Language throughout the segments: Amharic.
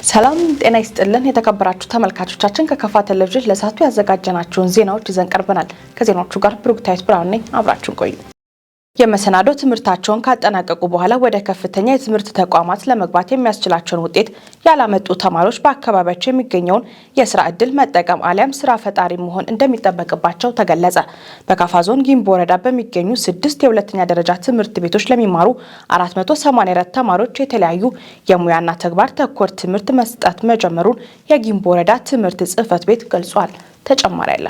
ሰላም ጤና ይስጥልን የተከበራችሁ ተመልካቾቻችን፣ ከከፋ ቴሌቪዥን ለሰዓቱ ያዘጋጀናቸውን ዜናዎች ይዘን ቀርበናል። ከዜናዎቹ ጋር ብሩክታዊት ብርሃኑ ነኝ። አብራችሁን ቆዩ። የመሰናዶ ትምህርታቸውን ካጠናቀቁ በኋላ ወደ ከፍተኛ የትምህርት ተቋማት ለመግባት የሚያስችላቸውን ውጤት ያላመጡ ተማሪዎች በአካባቢያቸው የሚገኘውን የስራ ዕድል መጠቀም አሊያም ስራ ፈጣሪ መሆን እንደሚጠበቅባቸው ተገለጸ። በካፋ ዞን ጊምቦ ወረዳ በሚገኙ ስድስት የሁለተኛ ደረጃ ትምህርት ቤቶች ለሚማሩ 484 ተማሪዎች የተለያዩ የሙያና ተግባር ተኮር ትምህርት መስጠት መጀመሩን የጊምቦ ወረዳ ትምህርት ጽሕፈት ቤት ገልጿል። ተጨማሪ አለ።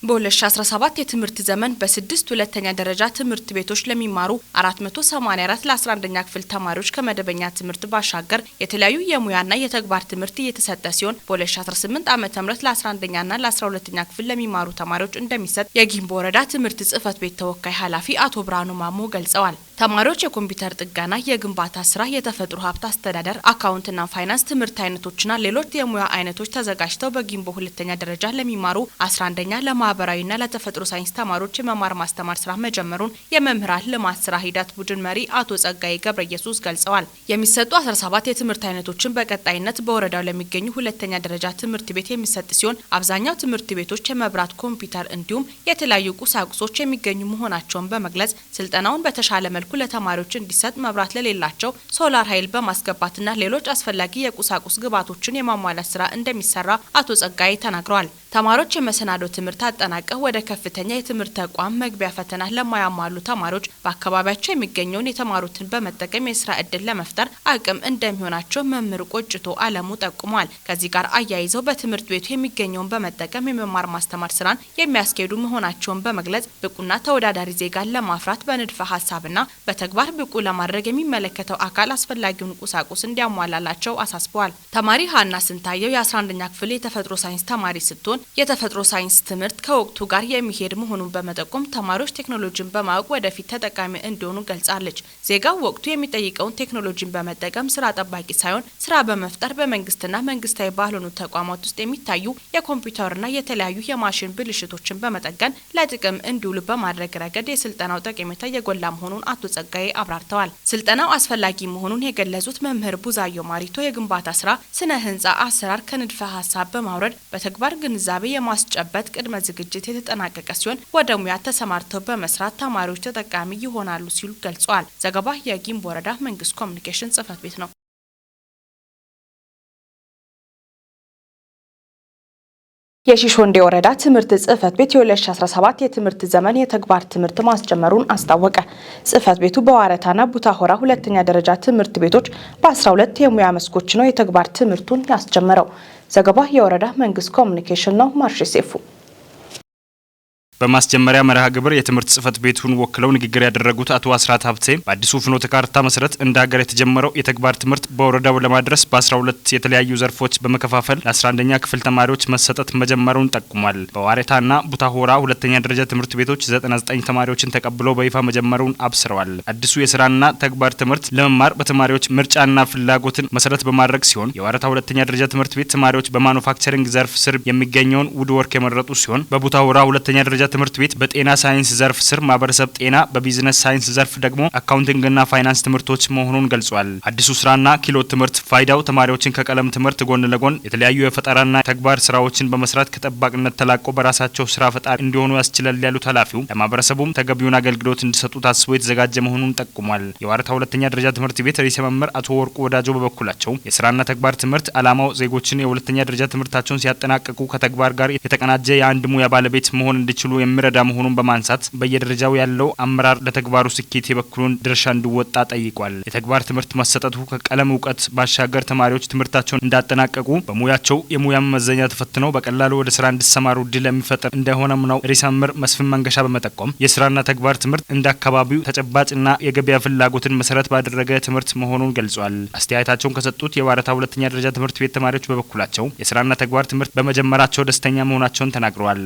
በ2017 የትምህርት ዘመን በስድስት ሁለተኛ ደረጃ ትምህርት ቤቶች ለሚማሩ 484 ለ11ኛ ክፍል ተማሪዎች ከመደበኛ ትምህርት ባሻገር የተለያዩ የሙያና የተግባር ትምህርት እየተሰጠ ሲሆን፣ በ2018 ዓ ም ለ11ኛና ለ12ኛ ክፍል ለሚማሩ ተማሪዎች እንደሚሰጥ የጊምቦ ወረዳ ትምህርት ጽሕፈት ቤት ተወካይ ኃላፊ አቶ ብርሃኑ ማሞ ገልጸዋል። ተማሪዎች የኮምፒውተር ጥገና፣ የግንባታ ስራ፣ የተፈጥሮ ሀብት አስተዳደር፣ አካውንትና ፋይናንስ ትምህርት አይነቶችና ሌሎች የሙያ አይነቶች ተዘጋጅተው በጊምቦ ሁለተኛ ደረጃ ለሚማሩ 11ኛ፣ ለማህበራዊና ለተፈጥሮ ሳይንስ ተማሪዎች የመማር ማስተማር ስራ መጀመሩን የመምህራን ልማት ስራ ሂደት ቡድን መሪ አቶ ጸጋዬ ገብረ ኢየሱስ ገልጸዋል። የሚሰጡ 17 የትምህርት አይነቶችን በቀጣይነት በወረዳው ለሚገኙ ሁለተኛ ደረጃ ትምህርት ቤት የሚሰጥ ሲሆን፣ አብዛኛው ትምህርት ቤቶች የመብራት፣ ኮምፒውተር እንዲሁም የተለያዩ ቁሳቁሶች የሚገኙ መሆናቸውን በመግለጽ፣ ስልጠናውን በተሻለ መልኩ ለተማሪዎች እንዲሰጥ መብራት ለሌላቸው ሶላር ኃይል በማስገባትና ሌሎች አስፈላጊ የቁሳቁስ ግብዓቶችን የማሟላት ስራ እንደሚሰራ አቶ ጸጋዬ ተናግረዋል። ተማሪዎች የመሰናዶ ትምህርት አጠናቀው ወደ ከፍተኛ የትምህርት ተቋም መግቢያ ፈተና ለማያሟሉ ተማሪዎች በአካባቢያቸው የሚገኘውን የተማሩትን በመጠቀም የስራ እድል ለመፍጠር አቅም እንደሚሆናቸው መምህር ቆጭቶ አለሙ ጠቁመዋል። ከዚህ ጋር አያይዘው በትምህርት ቤቱ የሚገኘውን በመጠቀም የመማር ማስተማር ስራን የሚያስኬዱ መሆናቸውን በመግለጽ፣ ብቁና ተወዳዳሪ ዜጋን ለማፍራት በንድፈ ሀሳብና በተግባር ብቁ ለማድረግ የሚመለከተው አካል አስፈላጊውን ቁሳቁስ እንዲያሟላላቸው አሳስበዋል። ተማሪ ሀና ስንታየው የ11ኛ ክፍል የተፈጥሮ ሳይንስ ተማሪ ስትሆን፣ የተፈጥሮ ሳይንስ ትምህርት ከወቅቱ ጋር የሚሄድ መሆኑን በመጠቆም ተማሪዎች ቴክኖሎጂን በማወቅ ወደፊት ተጠቃሚ እንዲሆኑ ገልጻለች። ዜጋው ወቅቱ የሚጠይቀውን ቴክኖሎጂን በመጠቀም ስራ ጠባቂ ሳይሆን ስራ በመፍጠር በመንግስትና መንግስታዊ ባልሆኑ ተቋማት ውስጥ የሚታዩ የኮምፒውተርና የተለያዩ የማሽን ብልሽቶችን በመጠገን ለጥቅም እንዲውሉ በማድረግ ረገድ የስልጠናው ጠቀሜታ የጎላ መሆኑን አቶ ጸጋዬ አብራርተዋል። ስልጠናው አስፈላጊ መሆኑን የገለጹት መምህር ቡዛዮ ማሪቶ፣ የግንባታ ስራ ስነ ህንጻ አሰራር ከንድፈ ሀሳብ በማውረድ በተግባር ግንዛቤ የማስጨበጥ ቅድመ ዝግጅት የተጠናቀቀ ሲሆን፣ ወደ ሙያ ተሰማርተው በመስራት ተማሪዎች ተጠቃሚ ይሆናሉ ሲሉ ገልጸዋል። ዘገባ የጊምቦ ወረዳ መንግስት ኮሚኒኬሽን ጽህፈት ቤት ነው። የሺሾንዴ ወረዳ ትምህርት ጽህፈት ቤት የ2017 የትምህርት ዘመን የተግባር ትምህርት ማስጀመሩን አስታወቀ። ጽህፈት ቤቱ በዋረታና ቡታሆራ ሁለተኛ ደረጃ ትምህርት ቤቶች በ12 የሙያ መስኮች ነው የተግባር ትምህርቱን ያስጀመረው። ዘገባ የወረዳ መንግስት ኮሚኒኬሽን ነው። ማርሽ ሴፉ። በማስጀመሪያ መርሃ ግብር የትምህርት ጽህፈት ቤቱን ወክለው ንግግር ያደረጉት አቶ አስራት ሀብቴ፣ በአዲሱ ፍኖተ ካርታ መሰረት እንደ ሀገር የተጀመረው የተግባር ትምህርት በወረዳው ለማድረስ በ12 የተለያዩ ዘርፎች በመከፋፈል ለ11ኛ ክፍል ተማሪዎች መሰጠት መጀመሩን ጠቁሟል። በዋሬታና ቡታሆራ ሁለተኛ ደረጃ ትምህርት ቤቶች 99 ተማሪዎችን ተቀብሎ በይፋ መጀመሩን አብስረዋል። አዲሱ የስራና ተግባር ትምህርት ለመማር በተማሪዎች ምርጫና ፍላጎትን መሰረት በማድረግ ሲሆን፣ የዋረታ ሁለተኛ ደረጃ ትምህርት ቤት ተማሪዎች በማኑፋክቸሪንግ ዘርፍ ስር የሚገኘውን wood work የመረጡ ሲሆን፣ በቡታሆራ ሁለተኛ ደረጃ ትምህርት ቤት በጤና ሳይንስ ዘርፍ ስር ማህበረሰብ ጤና፣ በቢዝነስ ሳይንስ ዘርፍ ደግሞ አካውንቲንግና ፋይናንስ ትምህርቶች መሆኑን ገልጿል። አዲሱ ስራና ክህሎት ትምህርት ፋይዳው ተማሪዎችን ከቀለም ትምህርት ጎን ለጎን የተለያዩ የፈጠራና ተግባር ስራዎችን በመስራት ከጠባቂነት ተላቆ በራሳቸው ስራ ፈጣሪ እንዲሆኑ ያስችላል ያሉት ኃላፊው፣ ለማህበረሰቡም ተገቢውን አገልግሎት እንዲሰጡ ታስቦ የተዘጋጀ መሆኑን ጠቁሟል። የዋረታ ሁለተኛ ደረጃ ትምህርት ቤት ርዕሰ መምህር አቶ ወርቁ ወዳጆ በበኩላቸው፣ የስራና ተግባር ትምህርት ዓላማው ዜጎችን የሁለተኛ ደረጃ ትምህርታቸውን ሲያጠናቅቁ ከተግባር ጋር የተቀናጀ የአንድ ሙያ ባለቤት መሆን እንዲችሉ የሚረዳ መሆኑን በማንሳት፣ በየደረጃው ያለው አመራር ለተግባሩ ስኬት የበኩሉን ድርሻ እንዲወጣ ጠይቋል። የተግባር ትምህርት መሰጠቱ ከቀለም እውቀት ባሻገር ተማሪዎች ትምህርታቸውን እንዳጠናቀቁ በሙያቸው የሙያ መመዘኛ ተፈትነው በቀላሉ ወደ ስራ እንዲሰማሩ እድል የሚፈጥር እንደሆነም ነው ርዕሰ መምህር መስፍን መንገሻ በመጠቆም፣ የስራና ተግባር ትምህርት እንደ አካባቢው ተጨባጭና የገበያ ፍላጎትን መሰረት ባደረገ ትምህርት መሆኑን ገልጿል። አስተያየታቸውን ከሰጡት የዋረታ ሁለተኛ ደረጃ ትምህርት ቤት ተማሪዎች በበኩላቸው የስራና ተግባር ትምህርት በመጀመራቸው ደስተኛ መሆናቸውን ተናግረዋል።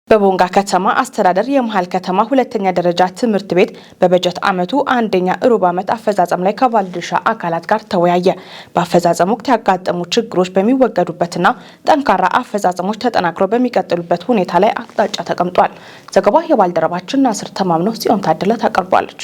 በቦንጋ ከተማ አስተዳደር የመሀል ከተማ ሁለተኛ ደረጃ ትምህርት ቤት በበጀት ዓመቱ አንደኛ ሩብ ዓመት አፈጻጸም ላይ ከባለድርሻ አካላት ጋር ተወያየ። በአፈጻጸም ወቅት ያጋጠሙ ችግሮች በሚወገዱበትና ጠንካራ አፈጻጸሞች ተጠናክረው በሚቀጥሉበት ሁኔታ ላይ አቅጣጫ ተቀምጧል። ዘገባ የባልደረባችን ናስር ተማምነው፣ ጽዮን ታደለ ታቀርቧለች።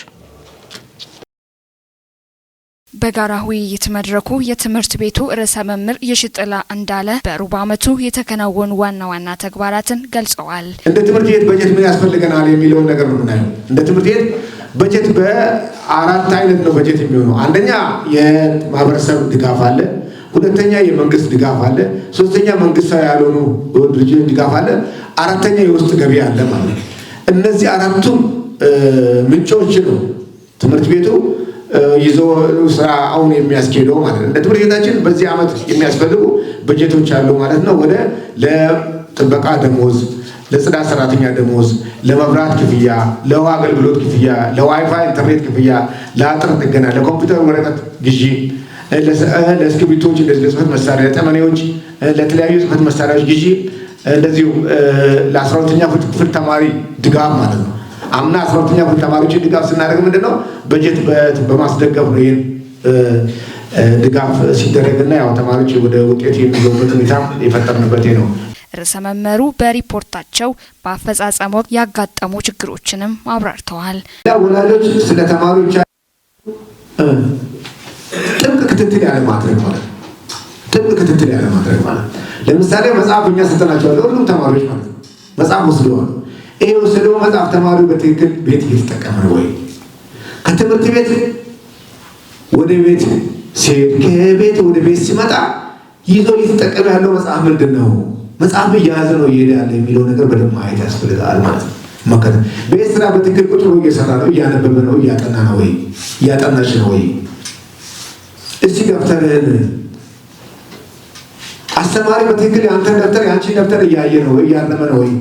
በጋራ ውይይት መድረኩ የትምህርት ቤቱ ርዕሰ መምህር የሽጥላ እንዳለ በሩብ ዓመቱ የተከናወኑ ዋና ዋና ተግባራትን ገልጸዋል። እንደ ትምህርት ቤት በጀት ምን ያስፈልገናል የሚለውን ነገር ነው የምናየው። እንደ ትምህርት ቤት በጀት በአራት አይነት ነው በጀት የሚሆነው። አንደኛ የማህበረሰብ ድጋፍ አለ። ሁለተኛ የመንግስት ድጋፍ አለ። ሶስተኛ መንግስታዊ ያልሆኑ ድርጅቶች ድጋፍ አለ። አራተኛ የውስጥ ገቢ አለ ማለት ነው። እነዚህ አራቱም ምንጮች ነው ትምህርት ቤቱ ይዞ ስራ አሁን የሚያስኬደው ማለት ነው። እንደ ትምህርት ቤታችን በዚህ ዓመት የሚያስፈልጉ በጀቶች አሉ ማለት ነው። ወደ ለጥበቃ ደሞዝ፣ ለጽዳት ሰራተኛ ደሞዝ፣ ለመብራት ክፍያ፣ ለውሃ አገልግሎት ክፍያ፣ ለዋይፋይ ኢንተርኔት ክፍያ፣ ለአጥር ጥገና፣ ለኮምፒውተር ወረቀት ግዢ፣ ለእስክሪብቶች፣ እንደዚህ ለጽህፈት መሳሪያ፣ ለጠመኔዎች፣ ለተለያዩ ጽህፈት መሳሪያዎች ግዢ፣ እንደዚሁ ለ12ኛ ክፍል ተማሪ ድጋፍ ማለት ነው። አምና 12ኛ ክፍል ተማሪዎችን ድጋፍ ስናደርግ ምንድን ነው በጀት በማስደገፍ ነው ይህን ድጋፍ ሲደረግና ያው ተማሪዎች ወደ ውጤት የሚገቡበት ሁኔታ የፈጠርንበት ነው። ርዕሰ መምህሩ በሪፖርታቸው በአፈጻጸም ወቅት ያጋጠሙ ችግሮችንም አብራርተዋል። ወላጆች ስለ ተማሪዎች ጥብቅ ክትትል ያለ ማድረግ ማለት ነው። ጥብቅ ክትትል ያለ ማድረግ ማለት ለምሳሌ መጽሐፍ እኛ ሰጠናቸዋል፣ ሁሉም ተማሪዎች ማለት ነው መጽሐፍ ወስደዋል። ይሄ የወሰደው መጽሐፍ ተማሪው በትክክል ቤት እየተጠቀመ ነው ወይ? ከትምህርት ቤት ወደ ቤት ሲሄድ፣ ከቤት ወደ ቤት ሲመጣ ይዞ እየተጠቀመ ያለው መጽሐፍ ምንድን ነው? መጽሐፍ እየያዘ ነው እየሄደ ያለ የሚለው ነገር በደንብ ማየት ያስፈልጋል ማለት ነው። መከተል ቤት ስራ በትክክል ቁጭ ብሎ እየሰራ ነው፣ እያነበበ ነው፣ እያጠና ነው ወይ? እያጠናች ነው ወይ? እስቲ ደብተርህን አስተማሪ በትክክል የአንተን ደብተር የአንቺን ደብተር እያየ ነው ወይ? እያረመ ነው ወይ?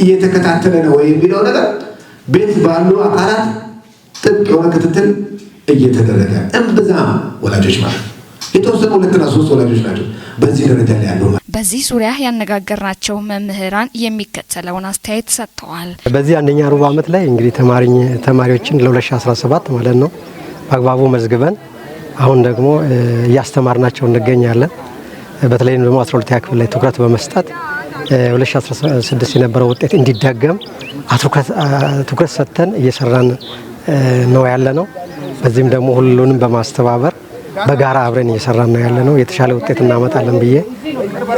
እየተከታተለ ነው ወይ የሚለው ነገር ቤት ባሉ አካላት ጥብቅ የሆነ ክትትል እየተደረገ እምብዛም ወላጆች ማለት ነው። የተወሰኑ ሁለትና ሶስት ወላጆች ናቸው በዚህ ደረጃ ላይ ያለው። በዚህ ዙሪያ ያነጋገርናቸው መምህራን የሚከተለውን አስተያየት ሰጥተዋል። በዚህ አንደኛ ሩብ ዓመት ላይ እንግዲህ ተማሪዎችን ለ2017 ማለት ነው በአግባቡ መዝግበን አሁን ደግሞ እያስተማርናቸው እንገኛለን። በተለይም ደግሞ 12ኛ ክፍል ላይ ትኩረት በመስጠት 2016 የነበረው ውጤት እንዲደገም ትኩረት ሰጥተን እየሰራን ነው ያለ ነው። በዚህም ደግሞ ሁሉንም በማስተባበር በጋራ አብረን እየሰራን ነው ያለ ነው። የተሻለ ውጤት እናመጣለን ብዬ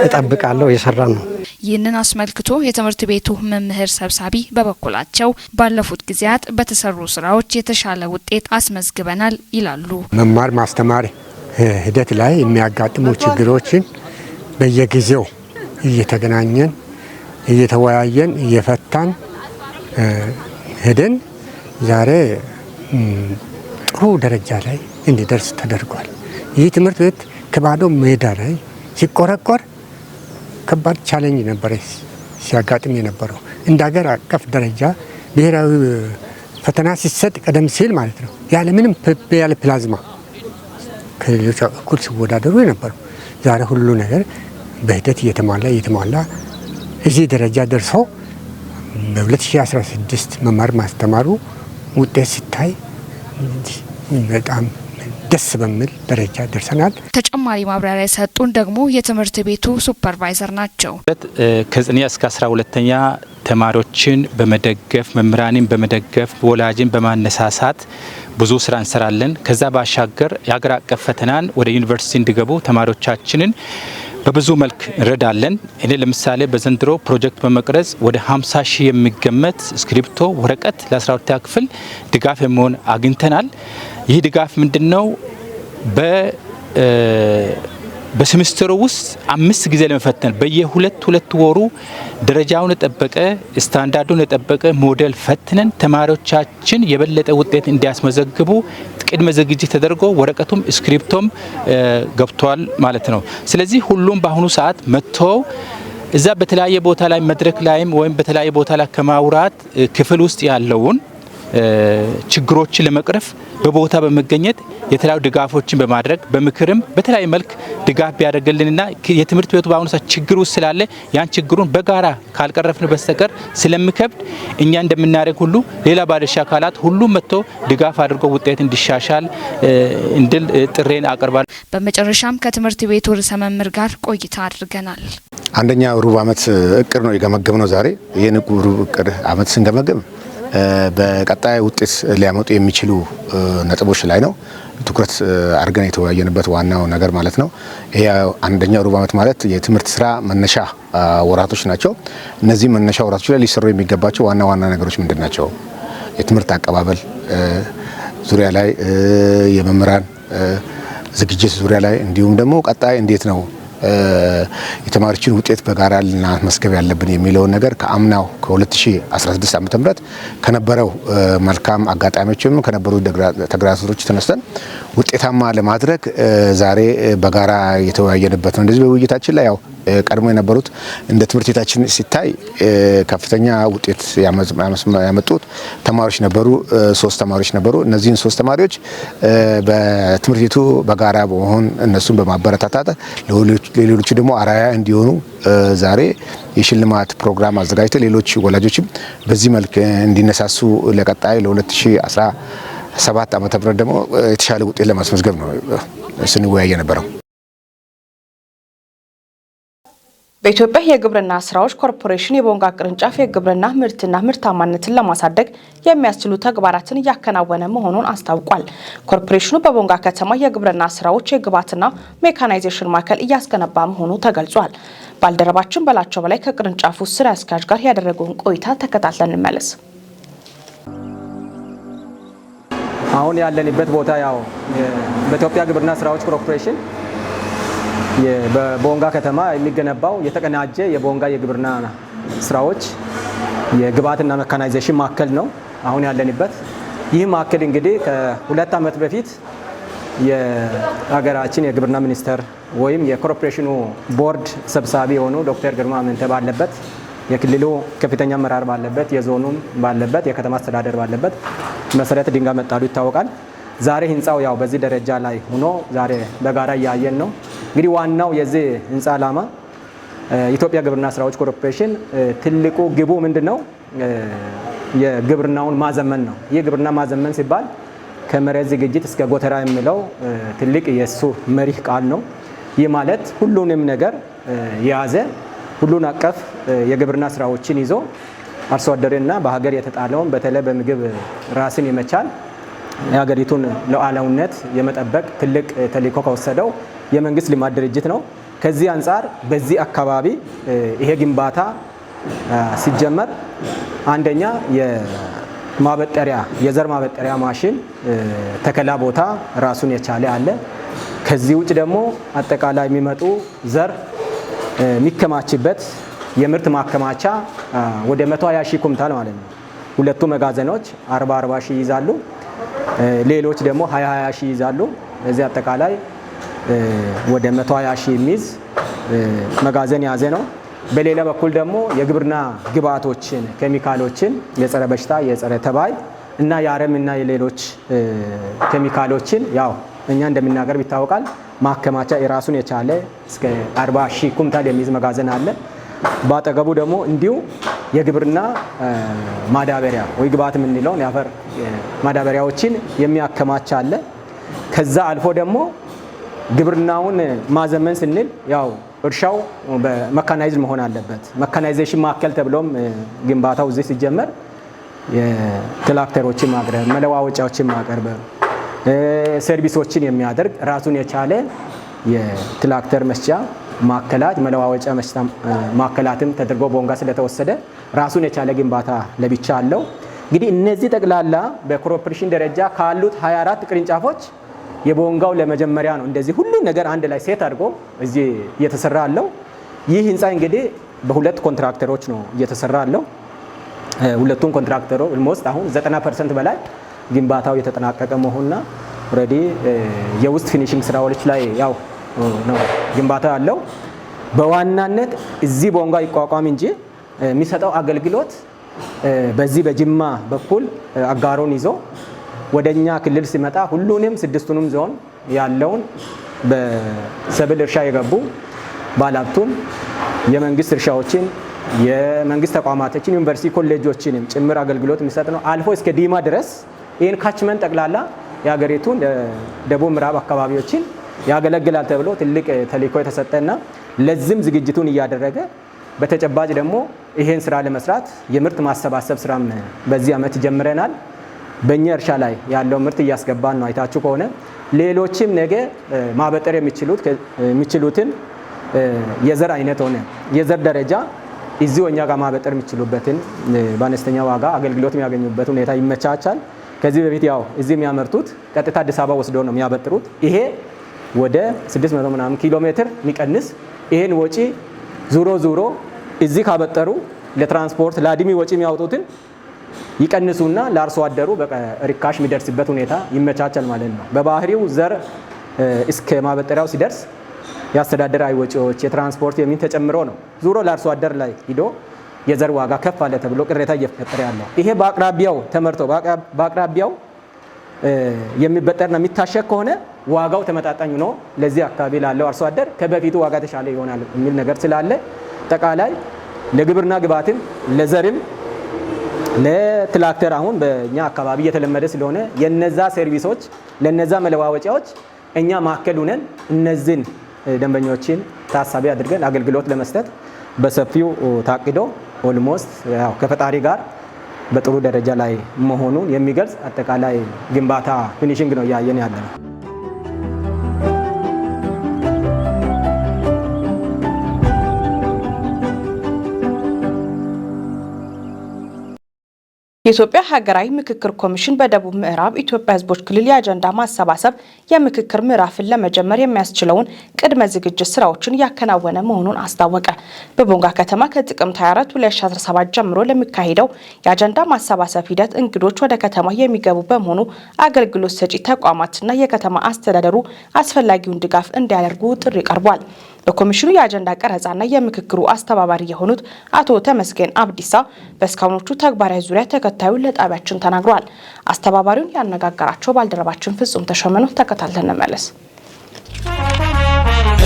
እጠብቃለሁ። እየሰራን ነው። ይህንን አስመልክቶ የትምህርት ቤቱ መምህር ሰብሳቢ በበኩላቸው ባለፉት ጊዜያት በተሰሩ ስራዎች የተሻለ ውጤት አስመዝግበናል ይላሉ። መማር ማስተማር ሂደት ላይ የሚያጋጥሙ ችግሮችን በየጊዜው እየተገናኘን፣ እየተወያየን፣ እየፈታን ሄደን ዛሬ ጥሩ ደረጃ ላይ እንዲደርስ ተደርጓል። ይህ ትምህርት ቤት ከባዶ ሜዳ ላይ ሲቆረቆር ከባድ challenge ነበረ ሲያጋጥም የነበረው። እንደ ሀገር አቀፍ ደረጃ ብሔራዊ ፈተና ሲሰጥ ቀደም ሲል ማለት ነው ያለምንም ያለ ፕላዝማ ከሌሎች እኩል ሲወዳደሩ የነበረው ዛሬ ሁሉ ነገር በሂደት እየተሟላ እየተሟላ እዚህ ደረጃ ደርሶ በ2016 መማር ማስተማሩ ውጤት ሲታይ በጣም ደስ በሚል ደረጃ ደርሰናል። ተጨማሪ ማብራሪያ የሰጡን ደግሞ የትምህርት ቤቱ ሱፐርቫይዘር ናቸው። ከዘጠነኛ እስከ 12ኛ ተማሪዎችን በመደገፍ፣ መምህራንን በመደገፍ፣ ወላጅን በማነሳሳት ብዙ ስራ እንሰራለን። ከዛ ባሻገር የሀገር አቀፍ ፈተናን ወደ ዩኒቨርሲቲ እንዲገቡ ተማሪዎቻችንን በብዙ መልክ እንረዳለን። እኔ ለምሳሌ በዘንድሮ ፕሮጀክት በመቅረጽ ወደ 50 ሺህ የሚገመት እስክሪብቶ፣ ወረቀት ለ12ኛ ክፍል ድጋፍ የሚሆን አግኝተናል። ይህ ድጋፍ ምንድነው? በሴሚስተሩ ውስጥ 5 ጊዜ ለመፈተን በየሁለት ሁለት ወሩ ደረጃውን የጠበቀ ስታንዳርዱን የጠበቀ ሞዴል ፈትነን ተማሪዎቻችን የበለጠ ውጤት እንዲያስመዘግቡ ቅድመ ዝግጅት ተደርጎ ወረቀቱም እስክሪፕቶም ገብቷል ማለት ነው። ስለዚህ ሁሉም በአሁኑ ሰዓት መጥቶ እዛ በተለያየ ቦታ ላይ መድረክ ላይም ወይም በተለያየ ቦታ ላይ ከማውራት ክፍል ውስጥ ያለውን ችግሮችን ለመቅረፍ በቦታ በመገኘት የተለያዩ ድጋፎችን በማድረግ በምክርም በተለያየ መልክ ድጋፍ ቢያደርግልንና የትምህርት ቤቱ በአሁኑ ሰዓት ችግር ውስጥ ስላለ ያን ችግሩን በጋራ ካልቀረፍን በስተቀር ስለሚከብድ እኛ እንደምናደርግ ሁሉ ሌላ ባለድርሻ አካላት ሁሉም መጥቶ ድጋፍ አድርጎ ውጤት እንዲሻሻል እንድል ጥሪዬን አቀርባለሁ። በመጨረሻም ከትምህርት ቤቱ ርዕሰ መምህር ጋር ቆይታ አድርገናል። አንደኛ ሩብ ዓመት እቅድ ነው የገመገምነው ዛሬ። ይህን ሩብ እቅድ ዓመት ስንገመግም በቀጣይ ውጤት ሊያመጡ የሚችሉ ነጥቦች ላይ ነው ትኩረት አድርገን የተወያየንበት ዋናው ነገር ማለት ነው። ይሄ አንደኛው ሩብ ዓመት ማለት የትምህርት ስራ መነሻ ወራቶች ናቸው። እነዚህ መነሻ ወራቶች ላይ ሊሰሩ የሚገባቸው ዋና ዋና ነገሮች ምንድን ናቸው? የትምህርት አቀባበል ዙሪያ ላይ፣ የመምህራን ዝግጅት ዙሪያ ላይ፣ እንዲሁም ደግሞ ቀጣይ እንዴት ነው የተማሪዎችን ውጤት በጋራ ልናስመዝገብ ያለብን የሚለውን ነገር ከአምናው ከ2016 ዓ.ም ከነበረው መልካም አጋጣሚዎችም ከነበሩ ተግዳሮቶች ተነስተን ውጤታማ ለማድረግ ዛሬ በጋራ የተወያየንበት ነው። እንደዚህ በውይይታችን ላይ ያው ቀድሞ የነበሩት እንደ ትምህርት ቤታችን ሲታይ ከፍተኛ ውጤት ያመጡት ተማሪዎች ነበሩ። 3 ተማሪዎች ነበሩ። እነዚህን 3 ተማሪዎች በትምህርት ቤቱ በጋራ በመሆን እነሱን በማበረታታት ለሌሎቹ ደግሞ አርአያ እንዲሆኑ ዛሬ የሽልማት ፕሮግራም አዘጋጅተን ሌሎች ወላጆችም በዚህ መልክ እንዲነሳሱ ለቀጣይ ለ2017 ዓመተ ምህረት ደግሞ የተሻለ ውጤት ለማስመዝገብ ነው ስንወያይ የነበረው። በኢትዮጵያ የግብርና ስራዎች ኮርፖሬሽን የቦንጋ ቅርንጫፍ የግብርና ምርትና ምርታማነትን ለማሳደግ የሚያስችሉ ተግባራትን እያከናወነ መሆኑን አስታውቋል። ኮርፖሬሽኑ በቦንጋ ከተማ የግብርና ስራዎች የግብዓትና ሜካናይዜሽን ማዕከል እያስገነባ መሆኑ ተገልጿል። ባልደረባችን በላቸው በላይ ከቅርንጫፉ ስራ አስኪያጅ ጋር ያደረገውን ቆይታ ተከታትለን እንመለስ። አሁን ያለንበት ቦታ ያው በኢትዮጵያ ግብርና ስራዎች ኮርፖሬሽን በቦንጋ ከተማ የሚገነባው የተቀናጀ የቦንጋ የግብርና ስራዎች የግብዓትና ሜካናይዜሽን ማዕከል ነው አሁን ያለንበት። ይህ ማዕከል እንግዲህ ከ2 ዓመት በፊት የሀገራችን የግብርና ሚኒስቴር ወይም የኮርፖሬሽኑ ቦርድ ሰብሳቢ የሆኑ ዶክተር ግርማ አመንቴ ባለበት፣ የክልሉ ከፍተኛ አመራር ባለበት፣ የዞኑም ባለበት፣ የከተማ አስተዳደር ባለበት መሰረት ድንጋይ መጣሉ ይታወቃል። ዛሬ ህንፃው ያው በዚህ ደረጃ ላይ ሆኖ ዛሬ በጋራ እያየን ነው። እንግዲህ ዋናው የዚህ ህንፃ ዓላማ የኢትዮጵያ ግብርና ስራዎች ኮርፖሬሽን ትልቁ ግቡ ምንድነው? የግብርናውን ማዘመን ነው። ይህ ግብርና ማዘመን ሲባል ከመሬት ዝግጅት እስከ ጎተራ የሚለው ትልቅ የሱ መሪህ ቃል ነው። ይህ ማለት ሁሉንም ነገር የያዘ ሁሉን አቀፍ የግብርና ስራዎችን ይዞ አርሶ አደርና በሀገር የተጣለውን በተለይ በምግብ ራስን የመቻል የሀገሪቱን ሉዓላዊነት የመጠበቅ ትልቅ ተልዕኮ ከወሰደው የመንግስት ልማት ድርጅት ነው። ከዚህ አንጻር በዚህ አካባቢ ይሄ ግንባታ ሲጀመር አንደኛ የማበጠሪያ የዘር ማበጠሪያ ማሽን ተከላ ቦታ ራሱን የቻለ አለ። ከዚህ ውጭ ደግሞ አጠቃላይ የሚመጡ ዘር የሚከማችበት የምርት ማከማቻ ወደ 120 ሺህ ኩንታል ማለት ነው። ሁለቱ መጋዘኖች 40 40 ሺህ ይይዛሉ። ሌሎች ደግሞ 20 20 ሺህ ይይዛሉ። እዚህ አጠቃላይ ወደ 120 ሺህ የሚይዝ መጋዘን የያዘ ነው። በሌላ በኩል ደግሞ የግብርና ግብዓቶችን፣ ኬሚካሎችን፣ የጸረ በሽታ፣ የጸረ ተባይ እና የአረም እና የሌሎች ኬሚካሎችን ያው እኛ እንደምናቀርብ ይታወቃል። ማከማቻ የራሱን የቻለ እስከ 40 ሺህ ኩንታል የሚይዝ መጋዘን አለ። ባጠገቡ ደግሞ እንዲሁ የግብርና ማዳበሪያ ወይ ግብዓት የምንለውን የአፈር ማዳበሪያዎችን የሚያከማች አለ። ከዛ አልፎ ደግሞ ግብርናውን ማዘመን ስንል ያው እርሻው በ mechanized መሆን አለበት። መካናይዜሽን ማዕከል ተብሎም ግንባታው እዚህ ሲጀመር የትራክተሮችን ማቅረብ፣ መለዋወጫዎችን ማቅረብ፣ ሰርቪሶችን የሚያደርግ ራሱን የቻለ የትራክተር መስጫ ማዕከላት፣ መለዋወጫ መስጫ ማዕከላትም ተደርጎ ቦንጋ ስለተወሰደ ራሱን የቻለ ግንባታ ለብቻ አለው። እንግዲህ እነዚህ ጠቅላላ በኮርፖሬሽን ደረጃ ካሉት 24 ቅርንጫፎች የቦንጋው ለመጀመሪያ ነው እንደዚህ ሁሉ ነገር አንድ ላይ set አድርጎ እዚህ እየተሰራ አለው። ይህ ህንፃ እንግዲህ በሁለት ኮንትራክተሮች ነው እየተሰራ አለው። ሁለቱም ኮንትራክተሮች almost አሁን 90% በላይ ግንባታው የተጠናቀቀ መሆኑና already የውስጥ finishing ስራዎች ላይ ያው ነው ግንባታው ያለው። በዋናነት እዚህ ቦንጋ ይቋቋም እንጂ የሚሰጠው አገልግሎት በዚህ በጅማ በኩል አጋሮን ይዞ ወደኛ ክልል ሲመጣ ሁሉንም 6ቱንም ዞን ያለውን በሰብል እርሻ የገቡ ባለሀብቱን፣ የመንግስት እርሻዎችን፣ የመንግስት ተቋማቶችን፣ ዩኒቨርሲቲ ኮሌጆችንም ጭምር አገልግሎት የሚሰጥ ነው። አልፎ እስከ ዲማ ድረስ ይህን catchment ጠቅላላ የሀገሪቱን ደቡብ ምዕራብ አካባቢዎችን ያገለግላል ተብሎ ትልቅ ተልዕኮ የተሰጠና ለዚህም ዝግጅቱን እያደረገ በተጨባጭ ደግሞ ይሄን ስራ ለመስራት የምርት ማሰባሰብ ስራም በዚህ ዓመት ጀምረናል። በእኛ እርሻ ላይ ያለው ምርት እያስገባን ነው። አይታችሁ ከሆነ ሌሎችም ነገ ማበጠር የሚችሉትን የዘር አይነት ሆነ የዘር ደረጃ እዚሁ እኛ ጋር ማበጠር የሚችሉበትን በአነስተኛ ዋጋ አገልግሎት የሚያገኙበት ሁኔታ ይመቻቻል። ከዚህ በፊት ያው እዚህ የሚያመርቱት ቀጥታ አዲስ አበባ ወስዶ ነው የሚያበጥሩት። ይሄ ወደ 600 ምናምን ኪሎ ሜትር የሚቀንስ፣ ይሄን ወጪ ዙሮ ዙሮ እዚህ ካበጠሩ ለትራንስፖርት ለአድሚ ወጪ የሚያወጡትን ይቀንሱና ለአርሶ አደሩ ርካሽ የሚደርስበት ሁኔታ ይመቻቻል ማለት ነው። በባህሪው ዘር እስከ ማበጠሪያው ሲደርስ የአስተዳደራዊ ወጪዎች፣ የትራንስፖርት የሚን ተጨምሮ ነው ዙሮ ለአርሶ አደር ላይ ሂዶ የዘር ዋጋ ከፍ አለ ተብሎ ቅሬታ እየፈጠረ ያለው። ይሄ በአቅራቢያው ተመርቶ በአቅራቢያው የሚበጠርና የሚታሸግ ከሆነ ዋጋው ተመጣጣኝ ነው፣ ለዚህ አካባቢ ላለው አርሶ አደር ከበፊቱ ዋጋ የተሻለ ይሆናል የሚል ነገር ስላለ አጠቃላይ ለግብርና ግብዓትም፣ ለዘርም፣ ለትራክተር አሁን በእኛ አካባቢ እየተለመደ ስለሆነ የነዛ service ኦች፣ ለነዛ መለዋወጫዎች እኛ ማዕከል ሆነን እነዚህን ደንበኞችን ታሳቢ አድርገን አገልግሎት ለመስጠት በሰፊው ታቅዶ almost ያው ከፈጣሪ ጋር በጥሩ ደረጃ ላይ መሆኑን የሚገልጽ አጠቃላይ ግንባታ finishing ነው እያየን ያለ ነው። የኢትዮጵያ ሀገራዊ ምክክር ኮሚሽን በደቡብ ምዕራብ ኢትዮጵያ ሕዝቦች ክልል የአጀንዳ ማሰባሰብ የምክክር ምዕራፍን ለመጀመር የሚያስችለውን ቅድመ ዝግጅት ስራዎችን እያከናወነ መሆኑን አስታወቀ። በቦንጋ ከተማ ከጥቅምት 24 2017 ጀምሮ ለሚካሄደው የአጀንዳ ማሰባሰብ ሂደት እንግዶች ወደ ከተማ የሚገቡ በመሆኑ አገልግሎት ሰጪ ተቋማትና የከተማ አስተዳደሩ አስፈላጊውን ድጋፍ እንዲያደርጉ ጥሪ ቀርቧል። በኮሚሽኑ የአጀንዳ ቀረጻና የምክክሩ አስተባባሪ የሆኑት አቶ ተመስገን አብዲሳ በእስካሁኖቹ ተግባራዊ ዙሪያ ተከታዩን ለጣቢያችን ተናግረዋል። አስተባባሪውን ያነጋገራቸው ባልደረባችን ፍጹም ተሾመ ነው። ተከታትለን እንመለስ።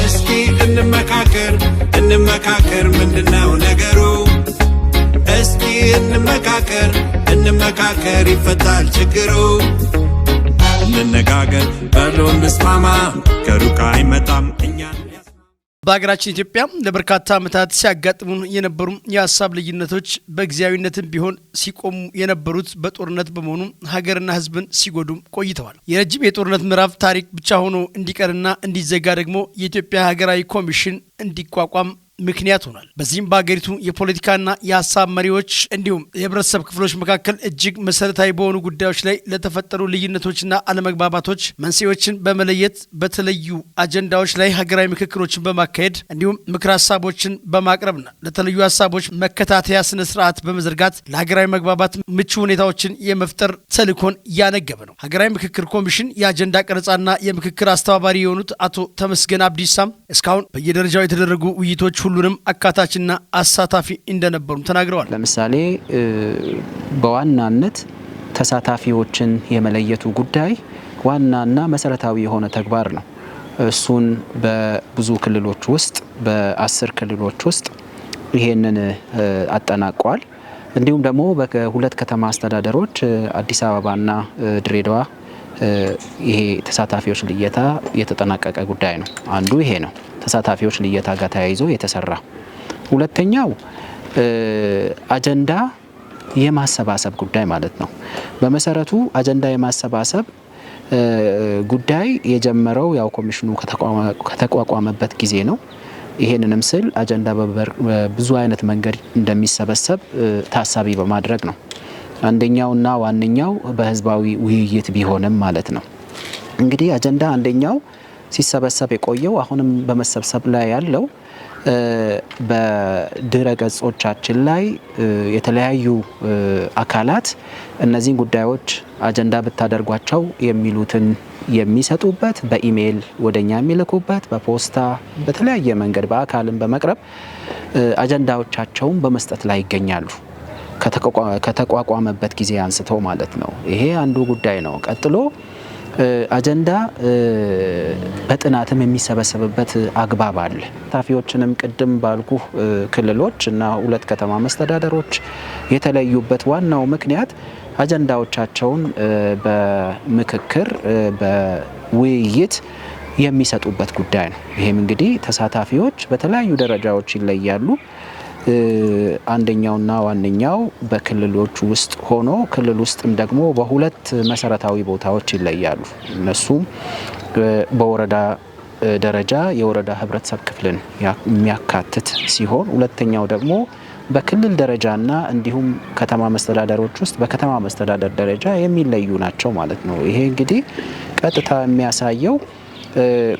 እስኪ እንመካከር፣ እንመካከር፣ ምንድነው ነገሩ? እስኪ እንመካከር፣ እንመካከር፣ ይፈታል ችግሩ። እንነጋገር፣ በሎ እንስማማ፣ ከሩቅ አይመጣም እኛን። በሀገራችን ኢትዮጵያ ለበርካታ ዓመታት ሲያጋጥሙን የነበሩ የሀሳብ ልዩነቶች በጊዜያዊነትም ቢሆን ሲቆሙ የነበሩት በጦርነት በመሆኑ ሀገርና ሕዝብን ሲጎዱ ቆይተዋል። የረጅም የጦርነት ምዕራፍ ታሪክ ብቻ ሆኖ እንዲቀርና እንዲዘጋ ደግሞ የኢትዮጵያ ሀገራዊ ኮሚሽን እንዲቋቋም ምክንያት ሆኗል። በዚህም በሀገሪቱ የፖለቲካና የሀሳብ መሪዎች እንዲሁም የህብረተሰብ ክፍሎች መካከል እጅግ መሰረታዊ በሆኑ ጉዳዮች ላይ ለተፈጠሩ ልዩነቶችና አለመግባባቶች መንስኤዎችን በመለየት በተለዩ አጀንዳዎች ላይ ሀገራዊ ምክክሮችን በማካሄድ እንዲሁም ምክር ሀሳቦችን በማቅረብና ለተለዩ ሀሳቦች መከታተያ ስነ ስርዓት በመዘርጋት ለሀገራዊ መግባባት ምቹ ሁኔታዎችን የመፍጠር ተልዕኮን ያነገበ ነው። ሀገራዊ ምክክር ኮሚሽን የአጀንዳ ቀረጻና የምክክር አስተባባሪ የሆኑት አቶ ተመስገን አብዲሳም እስካሁን በየደረጃው የተደረጉ ውይይቶች ሁሉንም አካታችና አሳታፊ እንደነበሩም ተናግረዋል። ለምሳሌ በዋናነት ተሳታፊዎችን የመለየቱ ጉዳይ ዋናና መሰረታዊ የሆነ ተግባር ነው። እሱን በብዙ ክልሎች ውስጥ፣ በ10 ክልሎች ውስጥ ይሄንን አጠናቋል። እንዲሁም ደግሞ በሁለት ከተማ አስተዳደሮች አዲስ አበባና ድሬዳዋ ይሄ ተሳታፊዎች ልየታ የተጠናቀቀ ጉዳይ ነው። አንዱ ይሄ ነው፣ ተሳታፊዎች ልየታ ጋር ተያይዞ የተሰራ። ሁለተኛው አጀንዳ የማሰባሰብ ጉዳይ ማለት ነው። በመሰረቱ አጀንዳ የማሰባሰብ ጉዳይ የጀመረው ያው ኮሚሽኑ ከተቋቋመበት ጊዜ ነው። ይሄንንም ስል አጀንዳ በብዙ አይነት መንገድ እንደሚሰበሰብ ታሳቢ በማድረግ ነው። አንደኛውና ዋነኛው በህዝባዊ ውይይት ቢሆንም ማለት ነው። እንግዲህ አጀንዳ አንደኛው ሲሰበሰብ የቆየው አሁንም በመሰብሰብ ላይ ያለው በድረ ገጾቻችን ላይ የተለያዩ አካላት እነዚህን ጉዳዮች አጀንዳ ብታደርጓቸው የሚሉትን የሚሰጡበት፣ በኢሜይል ወደኛ የሚልኩበት፣ በፖስታ፣ በተለያየ መንገድ በአካልም በመቅረብ አጀንዳዎቻቸውን በመስጠት ላይ ይገኛሉ። ከተቋቋመበት ጊዜ አንስቶ ማለት ነው። ይሄ አንዱ ጉዳይ ነው። ቀጥሎ አጀንዳ በጥናትም የሚሰበሰብበት አግባብ አለ። ተሳታፊዎችንም ቅድም ባልኩ ክልሎች እና 2 ከተማ መስተዳደሮች የተለዩበት ዋናው ምክንያት አጀንዳዎቻቸውን በምክክር በውይይት የሚሰጡበት ጉዳይ ነው። ይሄም እንግዲህ ተሳታፊዎች በተለያዩ ደረጃዎች ይለያሉ። አንደኛውና ዋነኛው በክልሎች ውስጥ ሆኖ ክልል ውስጥም ደግሞ በሁለት መሰረታዊ ቦታዎች ይለያሉ። እነሱም በወረዳ ደረጃ የወረዳ ህብረተሰብ ክፍልን የሚያካትት ሲሆን፣ ሁለተኛው ደግሞ በክልል ደረጃና እንዲሁም ከተማ መስተዳደሮች ውስጥ በከተማ መስተዳደር ደረጃ የሚለዩ ናቸው ማለት ነው። ይሄ እንግዲህ ቀጥታ የሚያሳየው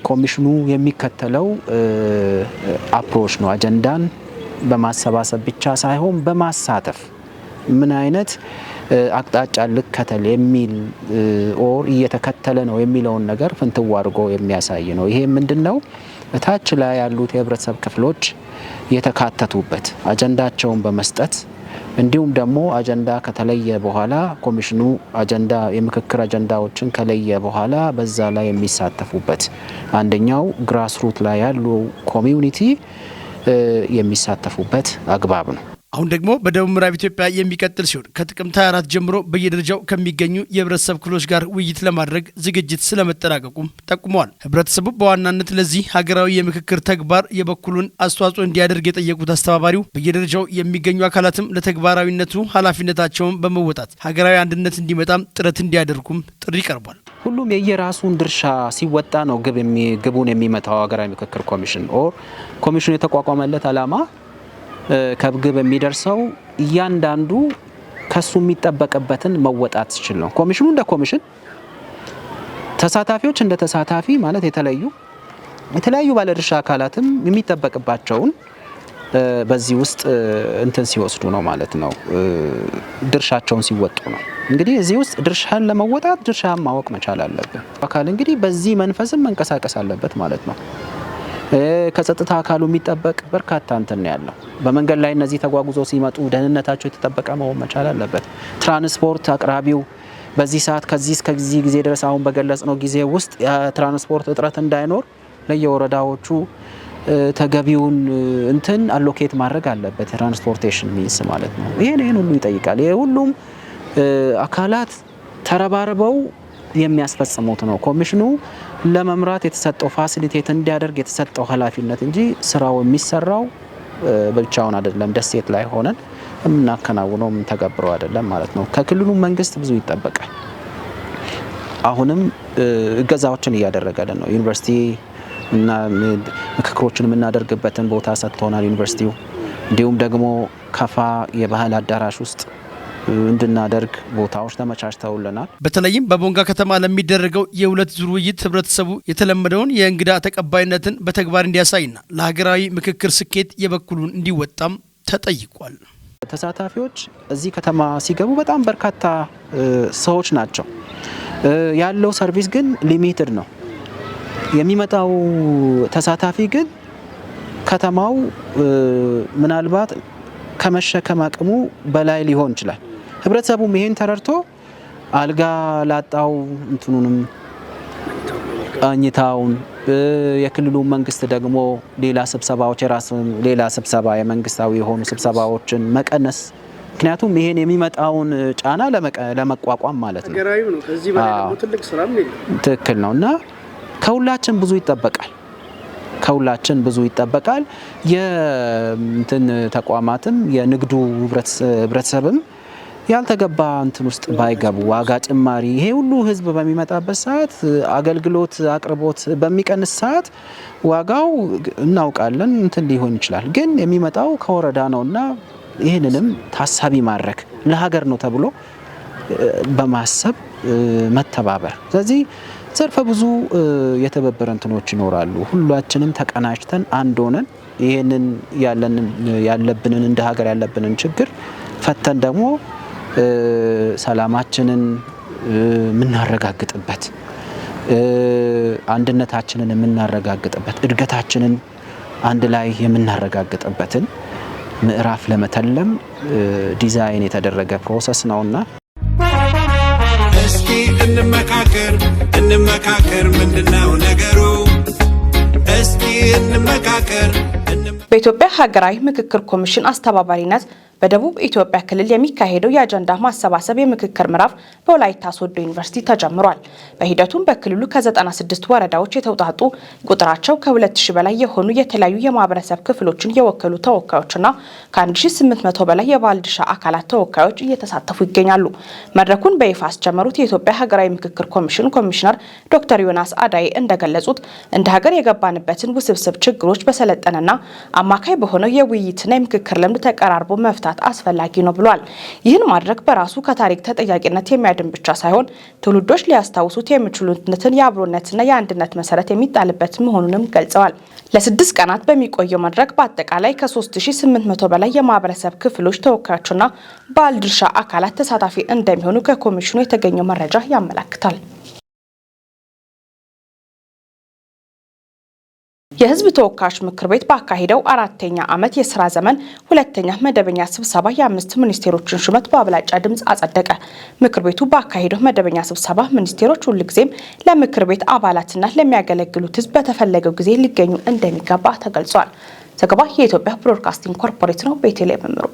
ኮሚሽኑ የሚከተለው approach ነው። አጀንዳን በማሰባሰብ ብቻ ሳይሆን በማሳተፍ ምን አይነት አቅጣጫ ልከተል የሚል or እየተከተለ ነው የሚለውን ነገር ፍንትው አድርጎ የሚያሳይ ነው። ይሄ ምንድነው? ታች ላይ ያሉት የህብረተሰብ ክፍሎች የተካተቱበት አጀንዳቸውን በመስጠት እንዲሁም ደግሞ አጀንዳ ከተለየ በኋላ ኮሚሽኑ አጀንዳ የምክክር አጀንዳዎችን ከለየ በኋላ በዛ ላይ የሚሳተፉበት አንደኛው grassroot ላይ ያሉ community የሚሳተፉበት አግባብ ነው። አሁን ደግሞ በደቡብ ምዕራብ ኢትዮጵያ የሚቀጥል ሲሆን ከጥቅምት 24 ጀምሮ በየደረጃው ከሚገኙ የህብረተሰብ ክፍሎች ጋር ውይይት ለማድረግ ዝግጅት ስለመጠናቀቁም ጠቁመዋል። ህብረተሰቡ በዋናነት ለዚህ ሀገራዊ የምክክር ተግባር የበኩሉን አስተዋጽኦ እንዲያደርግ የጠየቁት አስተባባሪው በየደረጃው የሚገኙ አካላትም ለተግባራዊነቱ ኃላፊነታቸውን በመወጣት ሀገራዊ አንድነት እንዲመጣም ጥረት እንዲያደርጉም ጥሪ ቀርቧል። ሁሉም የየራሱን ድርሻ ሲወጣ ነው ግቡን የሚመታው ሀገራዊ ምክክር ኮሚሽን or ኮሚሽኑ የተቋቋመለት ዓላማ ከግብ የሚደርሰው እያንዳንዱ ከሱ የሚጠበቅበትን መወጣት ሲችል ነው። ኮሚሽኑ እንደ ኮሚሽን፣ ተሳታፊዎች እንደ ተሳታፊ ማለት የተለያዩ ባለድርሻ አካላትም የሚጠበቅባቸውን በዚህ ውስጥ እንትን ሲወስዱ ነው ማለት ነው፣ ድርሻቸውን ሲወጡ ነው። እንግዲህ እዚህ ውስጥ ድርሻን ለመወጣት ድርሻን ማወቅ መቻል አለብን። አካል እንግዲህ በዚህ መንፈስም መንቀሳቀስ አለበት ማለት ነው። ከጸጥታ አካሉ የሚጠበቅ በርካታ እንትን ነው ያለው። በመንገድ ላይ እነዚህ ተጓጉዞ ሲመጡ ደህንነታቸው የተጠበቀ መሆን መቻል አለበት። ትራንስፖርት አቅራቢው በዚህ ሰዓት ከዚህ እስከዚህ ጊዜ ድረስ አሁን በገለጽነው ጊዜ ውስጥ የትራንስፖርት እጥረት እንዳይኖር ለየወረዳዎቹ ተገቢውን እንትን allocate ማድረግ አለበት። Transportation means ማለት ነው። ይሄን ሁሉ ይጠይቃል። ይሄ ሁሉም አካላት ተረባርበው የሚያስፈጽሙት ነው። ኮሚሽኑ ለመምራት የተሰጠው facilitate እንዲያደርግ የተሰጠው ኃላፊነት እንጂ ስራው የሚሰራው ብቻውን አይደለም። ደሴት ላይ ሆነን የምናከናውነው የምንተገብረው አይደለም ማለት ነው። ከክልሉ መንግስት ብዙ ይጠበቃል። አሁንም እገዛዎችን እያደረገልን ነው። ዩኒቨርሲቲ እና ምክክሮችን የምናደርግበትን ቦታ ሰጥቶናል ዩኒቨርሲቲው። እንዲሁም ደግሞ ከፋ የባህል አዳራሽ ውስጥ እንድናደርግ ቦታዎች ተመቻችተውልናል። በተለይም በቦንጋ ከተማ ለሚደረገው የሁለት ዙር ውይይት ህብረተሰቡ የተለመደውን የእንግዳ ተቀባይነትን በተግባር እንዲያሳይና ለሀገራዊ ምክክር ስኬት የበኩሉን እንዲወጣም ተጠይቋል። ተሳታፊዎች እዚህ ከተማ ሲገቡ በጣም በርካታ ሰዎች ናቸው። ያለው service ግን limited ነው። የሚመጣው ተሳታፊ ግን ከተማው ምናልባት ከመሸከም አቅሙ በላይ ሊሆን ይችላል። ህብረተሰቡም ይሄን ተረድቶ አልጋ ላጣው እንትኑንም እኝታውን የክልሉ መንግስት ደግሞ ሌላ ስብሰባዎች የራሱን ሌላ ስብሰባ የመንግስታዊ የሆኑ ስብሰባዎችን መቀነስ፣ ምክንያቱም ይሄን የሚመጣውን ጫና ለመቋቋም ማለት ነው። ሀገራዊ ነው። ከዚህ በላይ ደግሞ ትልቅ ስራም የለም። ትክክል ነው እና ከሁላችን ብዙ ይጠበቃል። ከሁላችን ብዙ ይጠበቃል። የእንትን ተቋማትም የንግዱ ህብረተሰብም ያልተገባ እንትን ውስጥ ባይገቡ፣ ዋጋ ጭማሪ ይሄ ሁሉ ህዝብ በሚመጣበት ሰዓት አገልግሎት አቅርቦት በሚቀንስ ሰዓት ዋጋው እናውቃለን እንትን ሊሆን ይችላል። ግን የሚመጣው ከወረዳ ነውና ይህንንም ታሳቢ ማድረግ ለሀገር ነው ተብሎ በማሰብ መተባበር። ስለዚህ ዘርፈ ብዙ የትብብር እንትኖች ይኖራሉ። ሁላችንም ተቀናጅተን አንድ ሆነን ይህንን ያለብንን እንደ ሀገር ያለብንን ችግር ፈተን ደግሞ ሰላማችንን የምናረጋግጥበት፣ አንድነታችንን የምናረጋግጥበት፣ እድገታችንን አንድ ላይ የምናረጋግጥበትን ምዕራፍ ለመተለም ዲዛይን የተደረገ process ነውና እስኪ እንመካከር። በፍቅር። በኢትዮጵያ ሀገራዊ ምክክር ኮሚሽን አስተባባሪነት በደቡብ ኢትዮጵያ ክልል የሚካሄደው የአጀንዳ ማሰባሰብ የምክክር ምዕራፍ በወላይታ ሶዶ ዩኒቨርሲቲ ተጀምሯል። በሂደቱም በክልሉ ከ96 ወረዳዎች የተውጣጡ ቁጥራቸው ከ2000 በላይ የሆኑ የተለያዩ የማህበረሰብ ክፍሎችን የወከሉ ተወካዮችና ከ1800 በላይ የባለድርሻ አካላት ተወካዮች እየተሳተፉ ይገኛሉ። መድረኩን በይፋ ያስጀመሩት የኢትዮጵያ ሀገራዊ ምክክር ኮሚሽን ኮሚሽነር ዶክተር ዮናስ አዳዬ እንደገለጹት፣ እንደ ሀገር የገባንበትን ውስብስብ ችግሮች በሰለጠነና አማካይ በሆነው የውይይትና የምክክር ልምድ ተቀራርቦ መፍታት አስፈላጊ ነው ብሏል። ይህን ማድረግ በራሱ ከታሪክ ተጠያቂነት የሚያድን ብቻ ሳይሆን ትውልዶች ሊያስታውሱት የሚችሉትን የአብሮነትና የአንድነት መሰረት የሚጣልበት መሆኑንም ገልጸዋል። ለ6 ቀናት በሚቆየው መድረክ በአጠቃላይ ከ3800 በላይ የማህበረሰብ ክፍሎች ተወካዮችና ባለድርሻ አካላት ተሳታፊ እንደሚሆኑ ከኮሚሽኑ የተገኘው መረጃ ያመላክታል። የሕዝብ ተወካዮች ምክር ቤት ባካሄደው አራተኛ ዓመት የስራ ዘመን ሁለተኛ መደበኛ ስብሰባ የአምስት ሚኒስቴሮችን ሹመት በአብላጫ ድምፅ አጸደቀ። ምክር ቤቱ ባካሄደው መደበኛ ስብሰባ ሚኒስቴሮች ሁልጊዜም ለምክር ቤት አባላትና ለሚያገለግሉት ሕዝብ በተፈለገው ጊዜ ሊገኙ እንደሚገባ ተገልጿል። ዘገባ የኢትዮጵያ ብሮድካስቲንግ ኮርፖሬት ነው። ቤተልሔም መምሩ።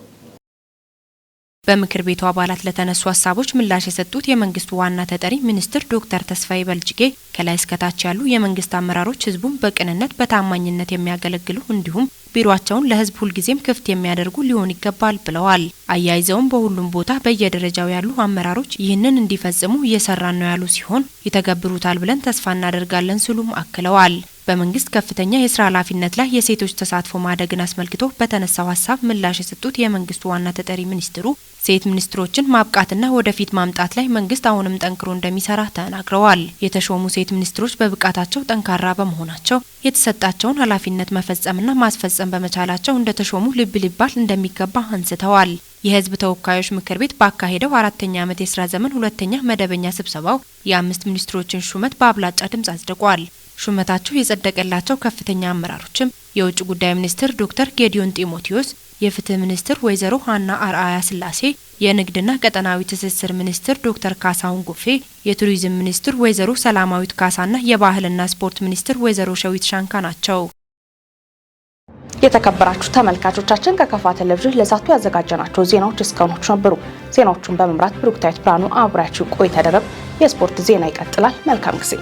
በምክር ቤቱ አባላት ለተነሱ ሀሳቦች ምላሽ የሰጡት የመንግስቱ ዋና ተጠሪ ሚኒስትር ዶክተር ተስፋዬ በልጅጌ ከላይ እስከታች ያሉ የመንግስት አመራሮች ህዝቡን በቅንነት፣ በታማኝነት የሚያገለግሉ እንዲሁም ቢሮአቸውን ለህዝብ ሁልጊዜም ክፍት የሚያደርጉ ሊሆን ይገባል ብለዋል። አያይዘውም በሁሉም ቦታ በየደረጃው ያሉ አመራሮች ይህንን እንዲፈጽሙ እየሰራን ነው ያሉ ሲሆን፣ ይተገብሩታል ብለን ተስፋ እናደርጋለን ሲሉም አክለዋል። በመንግስት ከፍተኛ የስራ ኃላፊነት ላይ የሴቶች ተሳትፎ ማደግን አስመልክቶ በተነሳው ሀሳብ ምላሽ የሰጡት የመንግስቱ ዋና ተጠሪ ሚኒስትሩ ሴት ሚኒስትሮችን ማብቃትና ወደፊት ማምጣት ላይ መንግስት አሁንም ጠንክሮ እንደሚሰራ ተናግረዋል። የተሾሙ ሴት ሚኒስትሮች በብቃታቸው ጠንካራ በመሆናቸው፣ የተሰጣቸውን ኃላፊነት መፈጸምና ማስፈጸም በመቻላቸው እንደተሾሙ ልብ ሊባል እንደሚገባ አንስተዋል። የህዝብ ተወካዮች ምክር ቤት ባካሄደው አራተኛ ዓመት የስራ ዘመን ሁለተኛ መደበኛ ስብሰባው የአምስት ሚኒስትሮችን ሹመት በአብላጫ ድምጽ አጽድቋል። ሹመታቸው የጸደቀላቸው ከፍተኛ አመራሮችም የውጭ ጉዳይ ሚኒስትር ዶክተር ጌዲዮን ጢሞቴዎስ፣ የፍትህ ሚኒስትር ወይዘሮ ሀና አርአያ ስላሴ፣ የንግድና ቀጠናዊ ትስስር ሚኒስትር ዶክተር ካሳሁን ጎፌ፣ የቱሪዝም ሚኒስትር ወይዘሮ ሰላማዊት ካሳና የባህልና ስፖርት ሚኒስትር ወይዘሮ ሸዊት ሻንካ ናቸው። የተከበራችሁ ተመልካቾቻችን፣ ከከፋ ቴሌቪዥን ለዛቱ ያዘጋጀናቸው ዜናዎች እስካሁኖቹ ነበሩ። ዜናዎቹን በመምራት ብሩክታዊት ብርሃኑ አብራችሁ ቆይታ ያደረግ። የስፖርት ዜና ይቀጥላል። መልካም ጊዜ።